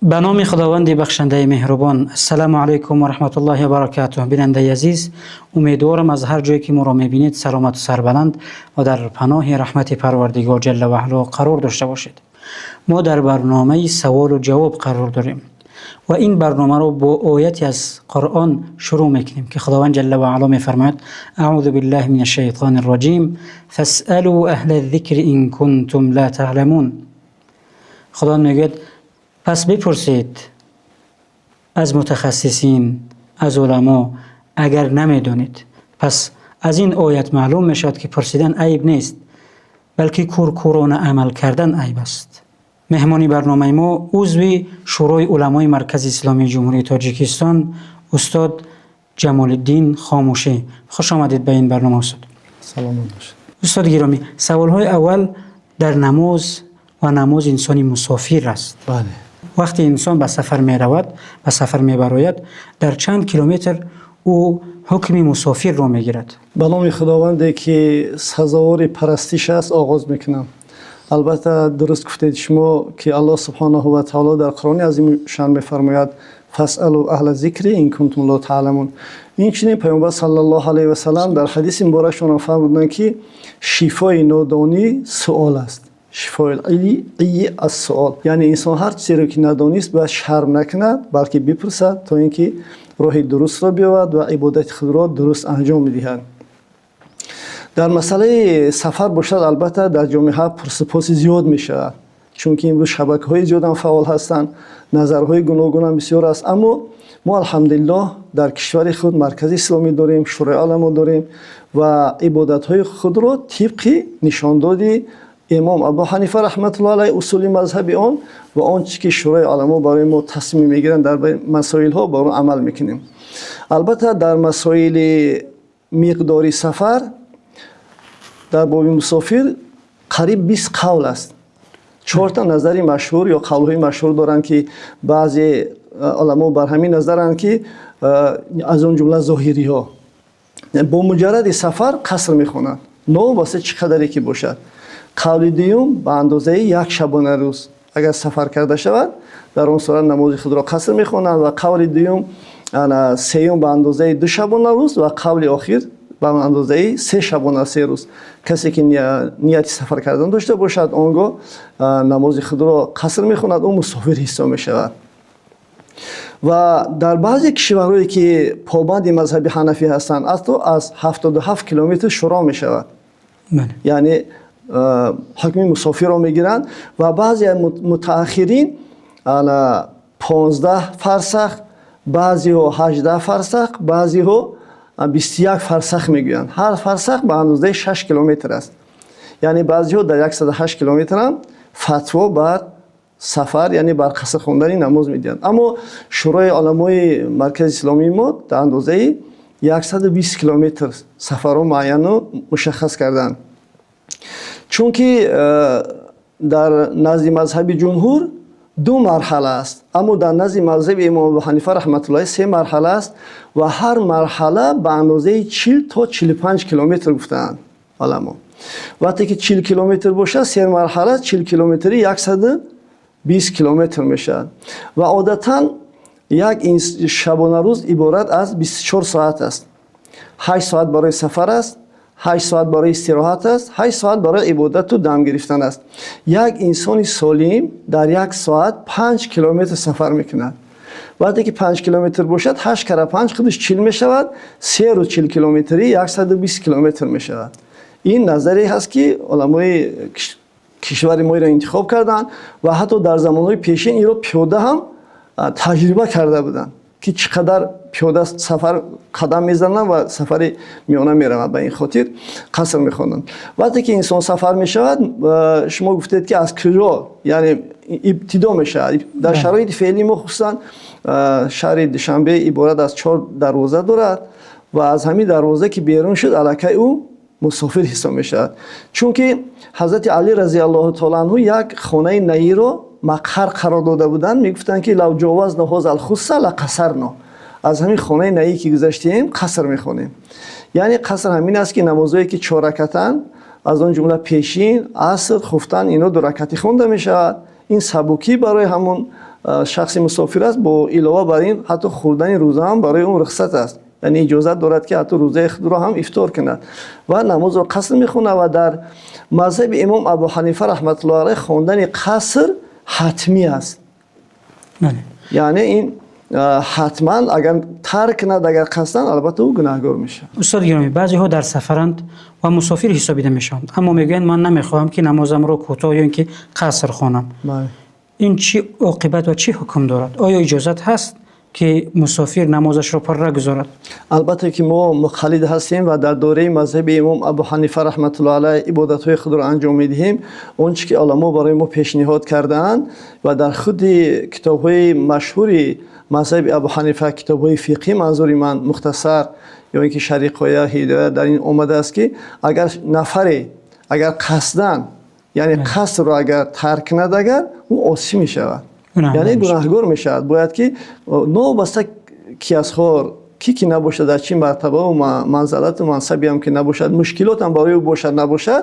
Ба номи Худованди бахшандаи меҳрубон. Ассалому алайкум ва раҳматуллоҳи ва баракатуҳ. Бинандаи азиз, умедворам, аз ҳар ҷое ки моро мебинед, саломату сарбаланд ва дар паноҳи раҳмати Парвардигор ҷалла ва аъло қарор дошта бошед. Мо дар барномаи саволу ҷавоб қарор дорем ва ин барномаро бо ояте аз Қуръон шурӯъ мекунем, ки Худованд ҷалла ва аъло мефармояд: أعوذ بالله من الشيطان الرجيم، فاسألوا أهل الذكر إن كنتم لا تعلمون. Худованд мегӯяд: пас бипурсед аз мутахассисин, аз уламо, агар намедонед. Пас аз ин оят маълум мешавад, ки пурсидан айб нест, балки куркӯрона амал кардан айб аст. Меҳмони барномаи мо узви Шӯрои уламои Маркази Исломии Ҷумҳурии Тоҷикистон, устод Ҷамолиддин Хомӯшӣ. Хуш омадед ба ин барнома, устод. Саломат бошед. Устоди гиромӣ, саволҳои аввал дар намоз ва намози инсони мусофир аст. Бале. Вақте инсон ба сафар меравад, ба сафар мебарояд, дар чанд километр ӯ ҳукми мусофирро мегирад? Ба номи Худованде ки сазовори парастиш аст, оғоз мекунам. Албатта, дуруст гуфтед шумо, ки Аллоҳ субҳонаҳу ва таоло дар Қуръони азимушшаън мефармояд: فاسألوا أهل الذكر إن كنتم لا تعلمون. Инчунин Паёмбар саллаллоҳу алайҳи васалам дар ҳадиси муборакшон фармуданд, ки шифои нодонӣ суол аст. شفاء العي السؤال. Яъне инсон ҳар чизеро ки надонист, бояд шарм накунад, балки бипурсад, то ин ки роҳи дурустро биёбад ва ибодати худро дуруст анҷом медиҳад. Дар масъалаи сафар бошад, албатта, дар ҷомеа пурсупоси зиёд мешавад, чунки имрӯз шабакаҳои зиёдам фаъол ҳастанд, назарҳои гуногунам бисёр аст. Аммо мо, алҳамдулиллоҳ, дар кишвари худ Маркази Исломӣ дорем, Шӯрои уламо дорем ва ибодатҳои худро тибқи нишондоди имом Абу Ҳанифа раҳматуллоҳи алайҳ, усули мазҳаби он ва он чизе ки Шӯрои уламо барои мо тасмим мегиранд дар масоилҳо, ба он амал мекунем. Албатта, дар масоили миқдори сафар дар боби мусофир қариб 20 қавл аст. Чорта назари машҳур ё қавлҳои машҳур доранд, ки баъзе уламо бар ҳамин назаранд, ки аз он ҷумла зоҳириҳо бо муҷарради сафар қаср мехонанд, новобаста чӣ қадаре ки бошад. Қавли дуюм, ба андозаи як шабона рӯз агар сафар карда шавад, дар он сурат намози худро қаср мехонанд. Ва қавли дуюм, сеюм, ба андозаи 2 шабона рӯз ва қавли охир, ба андозаи 3 шабона 3 рӯз. Касе ки нияти сафар кардан дошта бошад, он гоҳ намози худро қаср мехонад, ӯ мусофир ҳисоб мешавад. Ва дар баъзе кишварҳое ки побанди мазҳаби ҳанафӣ ҳастанд, ҳатто аз 77 километр шурӯъ мешавад, яъне ҳукми мусофирро мегиранд. Ва баъзе мутааххирин 15 фарсах, баъзеҳо 18 фарсах, баъзеҳо 21 фарсах мегӯянд. Ҳар фарсах ба андозаи 6 километр аст, яъне баъзеҳо дар 108 километрам фатво бар сафар, яъне бар қаср хондани намоз медиҳанд. Аммо Шӯрои уламои Маркази Исломии мо дар андозаи 120 километр сафарро муайяну мушаххас карданд, чунки дар назди мазҳаби ҷумҳур ду марҳала аст, аммо дар назди мазҳаби имом Абу Ҳанифа раҳматуллоҳи се марҳала аст ва ҳар марҳала ба андозаи 40 то 45 километр гуфтаанд уламо. Вақте ки 40 километр бошад, се марҳала 40 километри 120 километр мешавад. Ва одатан як шабонарӯз иборат аз 24 соат аст: 8 соат барои сафар аст, 8 соат барои истироҳат аст, 8 соат барои ибодату дам гирифтан аст. Як инсони солим дар як соат 5 километр сафар мекунад. Вақте ки 5 километр бошад, 8 кара 5 худаш 40 мешавад. 3 рӯз 40 километрӣ 120 километр мешавад. Ин назаре ҳаст, ки уламои кишвари мо инро интихоб карданд ва ҳатто дар замонҳои пешин инро пиёда ҳам таҷриба карда буданд, ки чӣ қадар пиёда сафар қадам мезананд ва сафари миёна мераванд, ба ин хотир қаср мехонанд. Вақте ки инсон сафар мешавад, шумо гуфтед, ки аз куҷо, яъне ибтидо мешавад. Дар шароити феълии мо, хусусан шаҳри Душанбе иборат аз чор дарвоза дорад ва аз ҳамин дарвоза ки берун шуд, аллакай ӯ мусофир ҳисоб мешавад, чунки ҳазрати Алӣ разиаллоҳу таола анҳу як хонаи наиро мақҳар қарор дода буданд. Мегуфтанд, ки لو جاوزنا هذا الخص لقصرنا. Аз ҳамин хонаи наӣ ки гузаштем, қаср мехонем. Яъне қаср ҳамин аст, ки намозое ки чор ракатанд, аз он ҷумла пешин, аср, хуфтан, ино ду ракатӣ хонда мешавад. Ин сабукӣ барои ҳамон Шахси мусофир аст, бо илова бар ин ҳатто хӯрдани рӯза ҳам барои ӯ рухсат аст. Яъне иҷозат дорад, ки ҳатто рӯзаи худро ҳам ифтор кунад ва намозро қаср мехонад. Ва дар мазҳаби имом Абӯҳанифа раҳматуллоҳи алайҳ хондани қаср ҳатмӣ аст. Яъне ин ҳатман агар тарк кунад, агар қасдан, албатта ӯ гунаҳкор мешавад. Устод гиромӣ, баъзеҳо дар сафаранд ва мусофир ҳисобида мешаванд, аммо мегӯянд ман намехоҳам, ки намозамро кӯтоҳ ё инки қаср хонам. Ин чӣ оқибат ва чӣ ҳукм дорад? Оё иҷозат ҳаст, ки мусофир намозашро пурра гузорад? Албатта ки мо муқаллид ҳастем ва дар доираи мазҳаби имом Абӯҳанифа раҳматуллоҳи алайҳ ибодатҳои худро анҷом медиҳем. Он чи ки уламо барои мо пешниҳод кардаанд ва дар худи китобҳои машҳури мазҳаби Абӯҳанифа, китобҳои фиқҳӣ, манзури ман Мухтасар ё инки Шарҳи Қоя, Ҳидоя, дар ин омадааст, ки агар нафаре агар қасдан, яъне қасрро агар тарк кунад, агар ӯ осӣ мешавад, яъне гунаҳкор мешавад. Бояд ки новобаста ки аз хор ки набошад, дар чӣ мартаба ва манзалат ва мансабе ҳам ки набошад, мушкилот ҳам барои ӯ бошад набошад,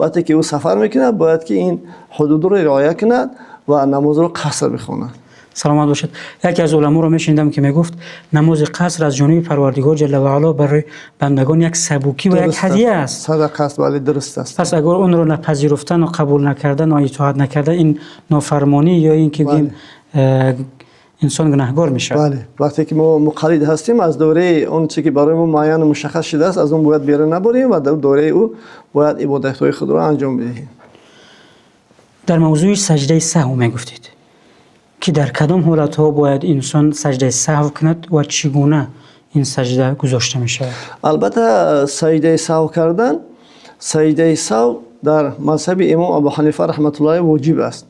вақте ки ӯ сафар мекунад, бояд ки ин ҳудудро риоя кунад ва намозро қаср бихонад. Саломат бошед. Яке аз уламоро мешунидам, ки мегуфт намози қаср аз ҷониби Парвардигор ҷалла ва ало барои бандагон як сабукӣ ва як ҳадя аст. Садақа аст, бале, дуруст аст. Пас агар онро напазируфтан ва қабул накардан ва итоат накардан, ин нофармонӣ ё инки бигӯем инсон гунаҳкор мешавад. Бале, вақте ки мо муқаллид ҳастем, аз доираи он чи ки барои мо муайян ва мушаххас шудааст, аз он бояд берун набарем ва дар доираи ӯ бояд ибодатҳои худро анҷом диҳем. Дар мавзӯи саҷдаи саҳв мегуфтед, ки дар кадом ҳолатҳо бояд инсон саҷдаи саҳв кунад ва чӣ гуна ин саҷда гузошта мешавад? Албатта саҷдаи саҳв кардан, саҷдаи саҳв дар мазҳаби имом Абӯҳанифа раҳматуллоҳи алайҳ воҷиб аст.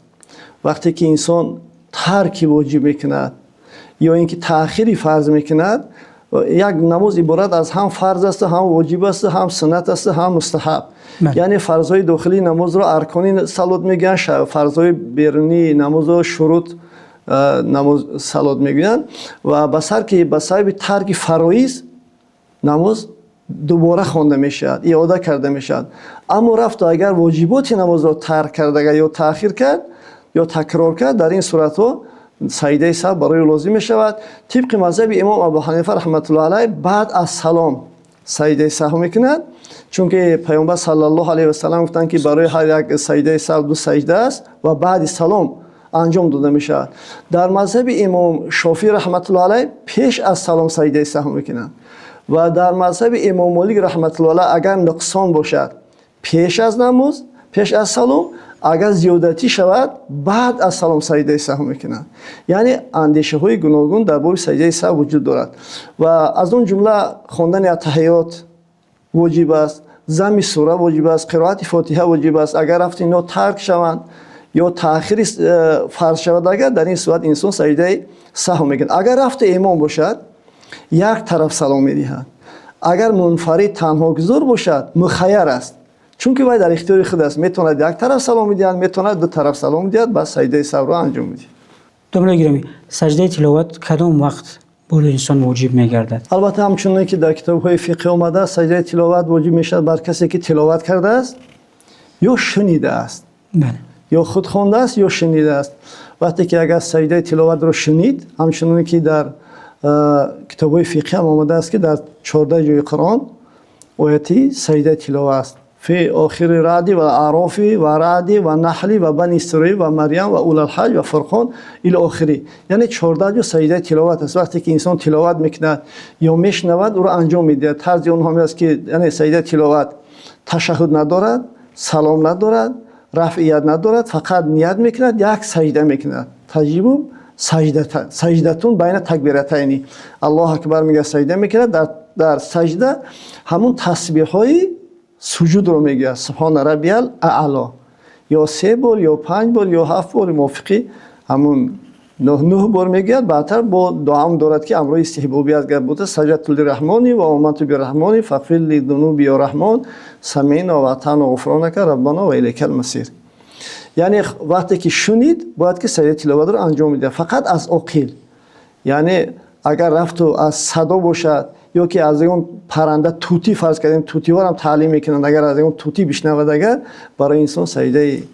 Вақте ки инсон тарки воҷиб мекунад ё инки таъхири фарз мекунад, як намоз иборат аз ҳам фарз аст, ҳам воҷиб аст, ҳам суннат аст, ҳам мустаҳаб. Яъне фарзҳои дохилии намозро аркони салот мегӯянд, фарзҳои берунии намозро шурут намоз салот мегӯянд. Ва ба сар ки ба сабаби тарки фароиз намоз дубора хонда мешавад, иёда карда мешавад. Аммо рафт агар воҷиботи намозро тарк карда ё таъхир кард ё такрор кард, дар ин суратҳо саҷдаи саҳв барои ӯ лозим мешавад. Тибқи мазҳаби имом Абӯҳанифа раҳматуллоҳи алайҳ баъд аз салом саҷдаи саҳв мекунад, чунки Паёмбар саллаллоҳу алайҳи васаллам гуфтанд, ки барои ҳар як саҷдаи саҳв ду саҷда аст ва баъди салом анҷом дода мешавад. Дар мазҳаби имом Шофеъӣ раҳматуллоҳи алайҳ пеш аз салом саҷдаи саҳв мекунанд ва дар мазҳаби имом Молик раҳматуллоҳи алайҳ агар нуқсон бошад пеш аз намоз, пеш аз салом, агар зиёдатӣ шавад баъд аз салом саҷдаи саҳв мекунанд. Яъне андешаҳои гуногун дар бораи саҷдаи саҳв вуҷуд дорад ва аз он ҷумла хондани аттаҳиёт воҷиб аст, зами сура воҷиб аст, қироати фотиҳа воҷиб аст. Агар рафт инҳо тарк шаванд ё таъхири фарз шавад, агар дар ин сурат инсон саҷдаи саҳв мекунад. Агар рафт имом бошад, як тараф салом медиҳад. Агар мунфарид танҳогузор бошад, мухайяр аст, чунки вай дар ихтиёри худ аст, метавонад як тараф салом медиҳад, метавонад ду тараф салом диҳад, баъд саҷдаи саҳвро анҷом медиҳад. Домлаи гиромӣ, саҷдаи тиловат кадом вақт болои инсон воҷиб мегардад? Албатта ҳамчунон ки дар китобҳои фиқҳ омадааст, саҷдаи тиловат воҷиб мешавад бар касе ки тиловат кардааст ё шунидааст. Ё худ хондааст ё шунидааст. Вақте ки агар саҷдаи тиловатро шунид, ҳамчунон ки дар китобҳои фиқҳ ҳам омадааст, ки дар 14 ҷои Қуръон ояти саҷдаи тилова аст. Фи охири Раъд ва Аъроф ва Раъд ва Наҳл ва Бани Исроил ва Марям ва Улул-ҳаҷ ва Фурқон ило охири. Яъне 14 ҷо саҷдаи тиловат аст. Вақте ки инсон тиловат мекунад ё мешунавад, ӯро анҷом медиҳад. Тарзи он ҳам аст, ки яъне саҷдаи тиловат ташаҳҳуд надорад, салом надорад, рафъият надорад, фақат ният мекунад, як саҷда мекунад. Таҷибу саҷдатун байна такбиратайни. Аллоҳу акбар мегӯяд, саҷда мекунад, дар саҷда ҳамон тасбиҳҳои суҷудро мегӯяд. Субҳона раббиял аъло. Ё 3 бор, ё 5 бор, ё 7 бор мувофиқи ҳамон 9 бор мегӯяд. Баъдтар бо дуам дорад, ки амрои истиҳбобӣ аст, гап буда саҷдату лирраҳмони ва оманту бирраҳмони фағфир ли зунуби ё раҳмон самиъна ва атаъна ғуфронака раббана ва илайкал масир. Яъне вақте ки шунид, бояд ки саҷдаи тиловатро анҷом диҳад, фақат аз оқил. Яъне агар рафту аз садо бошад ё ки аз ягон парранда тутӣ фарз кардем, тутиҳоро ҳам таълим мекунанд, агар аз ягон тутӣ бишнавад, агар барои инсон саҷдаи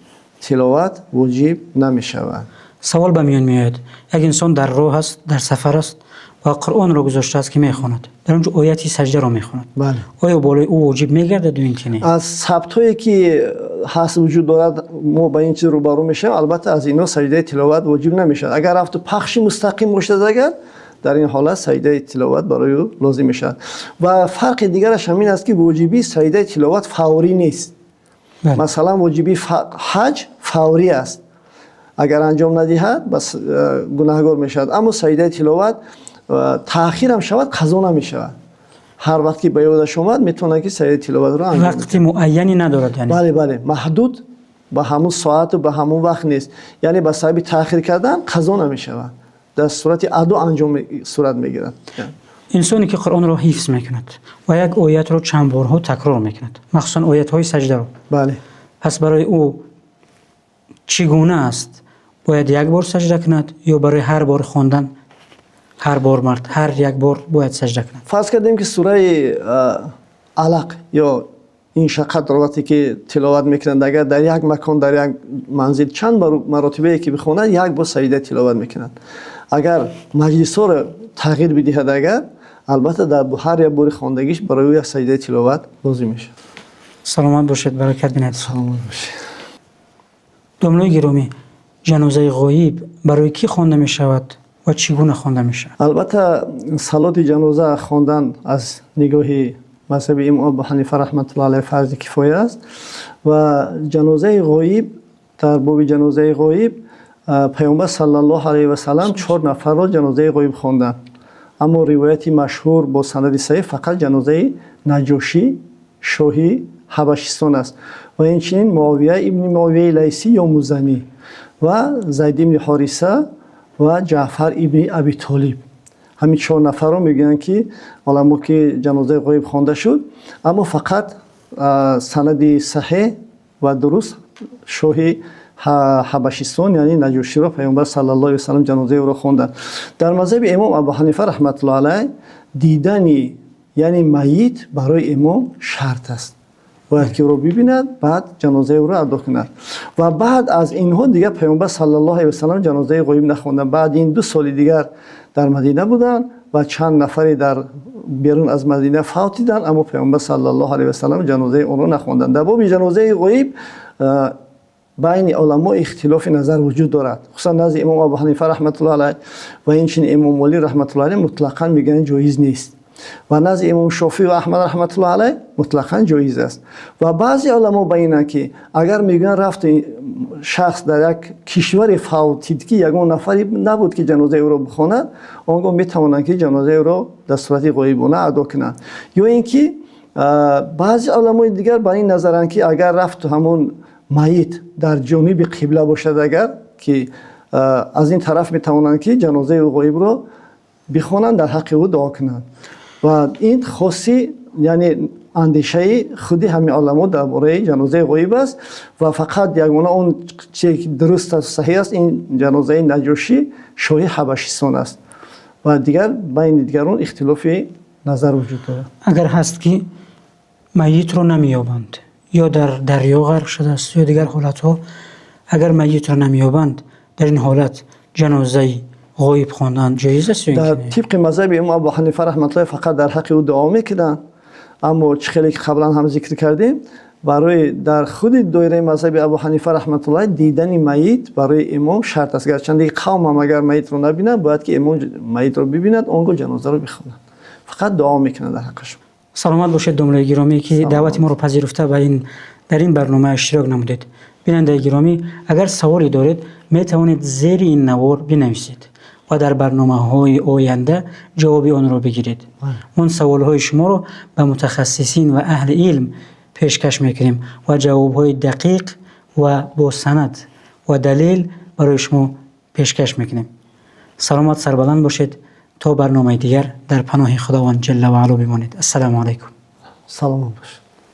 тиловат воҷиб намешавад. Савол ба миён меояд. Як инсон дар роҳ аст, дар сафар аст ва Қуръонро гузоштааст, ки мехонад. Дар он ҷо ояти саҷдаро мехонад. Бале. Оё болои ӯ воҷиб мегардад ё ин ки не? Аз сабтҳое ки ҳаст, вуҷуд дорад, мо ба ин чиз рӯбарӯ мешавем. Албатта, аз инҳо саҷдаи тиловат воҷиб намешавад. Агар рафту пахши мустақим бошад, агар дар ин ҳолат саҷдаи тиловат барои ӯ лозим мешавад. Ва фарқи дигараш ҳамин аст, ки воҷибии саҷдаи тиловат фаврӣ нест. Масалан, воҷибии ҳаҷ фаврӣ аст. Агар анҷом надиҳад, бас гунаҳгор мешавад. Аммо саҷдаи тиловат таъхир ҳам шавад, қазо намешавад. Ҳар вақт ки ба ёдаш омад, метавонад, ки саҷдаи тиловатро анҷом диҳад. Вақти муайяне надорад, яъне. Бале, маҳдуд ба ҳамун соату ба ҳамун вақт нест. Яъне ба сабаби таъхир кардан қазо намешавад. Дар сурати адо анҷом сурат мегирад. Инсоне ки Қуръонро ҳифз мекунад ва як оятро чанд борҳо такрор мекунад, махсусан оятҳои саҷдаро. Бале. Пас барои ӯ чӣ гуна аст? Бояд як бор саҷда кунад ё барои ҳар бор хондан, ҳар бор мард ҳар як бор бояд саҷда кунад? Фарз кардем, ки сураи Алақ ё Иншаққатро вақте ки тиловат мекунанд, агар дар як макон, дар як манзил чанд маротибае ки бихонад, як бор саҷдаи тиловат мекунад. Агар маҷлисҳоро тағйир бидиҳад, агар албатта дар ҳар як бори хондагиш барои ӯ як саҷдаи тиловат лозим мешавад. Саломат бошед, баракат бинед. Саломат бошед. Домлои гиромӣ, ҷанозаи ғоиб барои кӣ хонда мешавад ва чӣ гуна хонда мешавад? Албатта, салоти ҷаноза хондан аз нигоҳи мазҳаби имом Абу Ҳанифа раҳматуллоҳи алайҳи фарзи кифоя аст. Ва ҷанозаи ғоиб, дар боби ҷанозаи ғоиб, Паёмбар саллаллоҳу алайҳи васаллам чор нафарро ҷанозаи ғоиб хонданд. Аммо ривояти машҳур бо санади саҳеҳ фақат ҷанозаи Наҷошӣ, шоҳи Ҳабашистон аст, ва инчунин Муовия ибни Муовияи Лайсӣ ё Музанӣ ва Зайд ибни Ҳориса ва Ҷаъфар ибни Аби Толиб. Ҳамин чор нафарро мегӯянд, ки оламо ки ҷанозаи ғоиб хонда шуд. Аммо фақат санади саҳеҳ ва дуруст шоҳи Ҳабашистон, яъне Наҷоширо Паёмбар саллаллоҳу алайҳи васаллам ҷанозаи ӯро хонданд. Дар мазҳаби имом Абу Ҳанифа раҳматуллоҳи алайҳ дидани, яъне майит, барои имом шарт аст. Бояд ки ӯро бибинад, баъд ҷанозаи ӯро адо кунад. Ва баъд аз инҳо дигар Паёмбар саллаллоҳу алайҳи васаллам ҷанозаи ғоиб нахонданд. Баъд ин 2 соли дигар дар Мадина буданд ва чанд нафаре дар берун аз Мадина фавтиданд, аммо Паёмбар саллаллоҳу алайҳи васаллам ҷанозаи онро нахонданд. Дар боби ҷанозаи ғоиб байни уламо ихтилофи назар вуҷуд дорад. Хусусан назди имом Абу Ҳанифа раҳматуллоҳи алайҳ ва инчунин имом Молик раҳматуллоҳи алайҳ мутлақан мегӯянд, ҷоиз нест, ва назди имом Шофиъ ва Аҳмад раҳматуллоҳи алайҳ мутлақан ҷоиз аст. Ва баъзе уламо ба инанд, ки агар мегӯянд, рафт шахс дар як кишваре фавтид, ки ягон нафаре набуд, ки ҷанозаи ӯро бихонад, он гоҳ метавонанд, ки ҷанозаи ӯро дар сурати ғоибона адо кунанд. Ё ин ки баъзе уламои дигар ба ин назаранд, ки агар рафту ҳамон майит дар ҷониби қибла бошад, агар ки аз ин тараф метавонанд, ки ҷанозаи ғоибро бихонанд, дар ҳаққи ӯ дуо кунанд. Ва ин хоси, яъне андешаи худи ҳамин уламо дар бораи ҷанозаи ғоиб аст. Ва фақат ягона он чизе ки дуруст аст, саҳеҳ аст, ин ҷанозаи Наҷошӣ, шоҳи Ҳабашистон аст. Ва дигар байни дигарон ихтилофи назар вуҷуд дорад. Агар ҳаст, ки майитро намеёбанд, ё дар дарё ғарқ шудааст, ё дигар ҳолатҳо, агар майитро намеёбанд, дар ин ҳолат ҷанозаи ғоиб хондан ҷоиз аст ё ин Дар ки не? Тибқи мазҳаби имом Абу Ҳанифа раҳматуллоҳи фақат дар ҳаққи ӯ дуо мекунанд. Аммо чӣ хеле ки қаблан ҳам зикр кардем, барои дар худи доираи мазҳаби Абу Ҳанифа раҳматуллоҳи дидани майит барои имом шарт аст. Гарчанде қавм ҳам агар майитро набинад, бояд ки имом майитро бибинад, он гоҳ ҷанозаро бихонад. Фақат дуо мекунад дар ҳаққашон. Саломат бошед, домлои гиромӣ, ки даъвати моро пазируфта ва ин дар ин барнома иштирок намудед. Бинандаи гиромӣ, агар саволе доред, метавонед зери ин навор бинависед ва дар барномаҳои оянда ҷавоби онро бигиред. Он саволҳои шуморо ба мутахассисин ва аҳли илм пешкаш мекунем ва ҷавобҳои дақиқ ва бо санад ва далел барои шумо пешкаш мекунем. Саломат, сарбаланд бошед. То барномаи дигар дар паноҳи Худованд ҷалла ва аъло бимонед. Ассалому алайкум. Саломат бошед.